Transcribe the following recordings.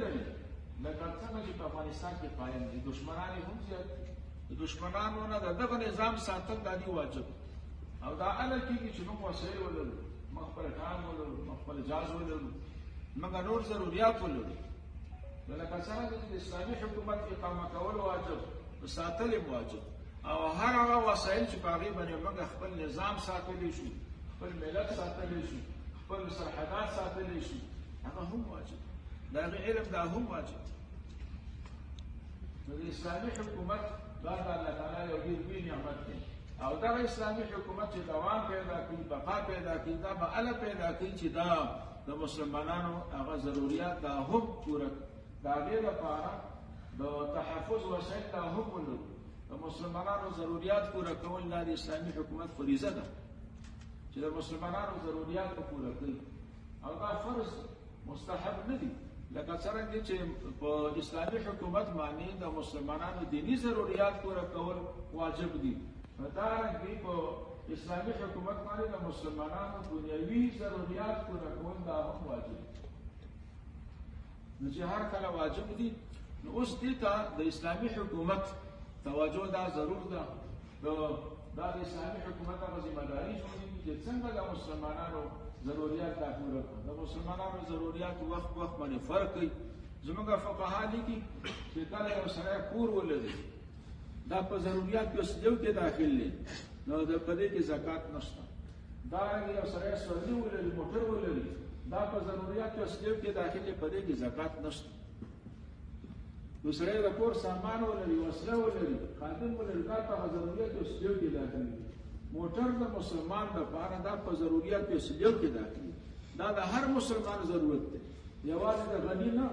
لري، لکه څنګه چې په افغانستان کې قایم دي، دشمنان یې هم زیات دي. د دشمنانو نه د دغه نظام ساتل دا دی واجب، او دا هله کېږي چې موږ وسایل ولرو، موږ خپل ټانک ولرو، موږ خپل جاز ولرو، موږ نور ضروریات ولرو. نو لکه څرنګه چې د اسلامي حکومت اقامه کول واجب، ساتل یې واجب، او هر هغه وسایل چې په هغې باندې موږ خپل نظام ساتلی شو، خپل ملت ساتلی شو، خپل سرحدات ساتلی شو، هغه هم واجب، د هغې علم دا هم واجب. نو د اسلامي حکومت دا د الله تعالی یو ډېر لوی نعمت دی، او دغه اسلامي حکومت چې دوام پیدا کړي، بقا پیدا کړي، دا به هله پیدا کړي چې دا د مسلمانانو هغه ضروریات دا هم پوره کړي، د هغې لپاره د تحفظ وسایل دا هم ولرو. د مسلمانانو ضروریات پوره کول دا د اسلامي حکومت فریضه ده چې د مسلمانانو ضروریات به پوره کړي، او دا فرض مستحب نه دی. لکه څرنګه چې په اسلامي حکومت باندې د مسلمانانو دیني ضروریات پوره کول واجب دي، نو دارنګه په اسلامي حکومت باندې د مسلمانانو دنیوي ضروریات پوره کول دا هم واجب دي. نو چې هر کله واجب دي، نو اوس دې ته د اسلامي حکومت توجه دا ضرور ده. دا د اسلامي حکومت هغه ذمه داري جوړېږي چې څنګه د مسلمانانو ضروریات دا پوره کړو. د مسلمانانو ضروریات وخت وخت باندې فرق کوي. زموږ فقها لیکي چې کله یو سړی کور ولري، دا په ضروریات کې اوس یو کې داخل دی، نو د په دې کې زکات نشته. دا یو سړی سورلي ولري، موټر ولري، دا په ضروریات کې اوس یو کې داخل دی، په دې کې زکات نشته. نو سړی د کور سامان ولري، وسله ولري، خادم ولري، دا په ضروریات کې اوس یو کې داخل دی. موټر د مسلمان لپاره دا په ضروریات کې اوس یو کې داخل دی. دا د هر مسلمان ضرورت دی، یوازې د غني نه،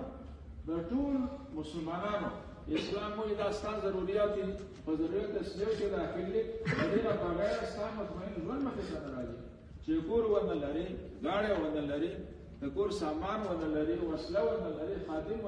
د ټول مسلمانانو. اسلام وایي دا ستا ضروریات دي، په ضروریات اسلیو کې داخل دی، د دې نه بغیر ستا مطمئن ژوند مخې ته نه راځي. چې کور ونه لري، ګاډی ونه لري، د کور سامان ونه لري، وسله ونه لري، خادم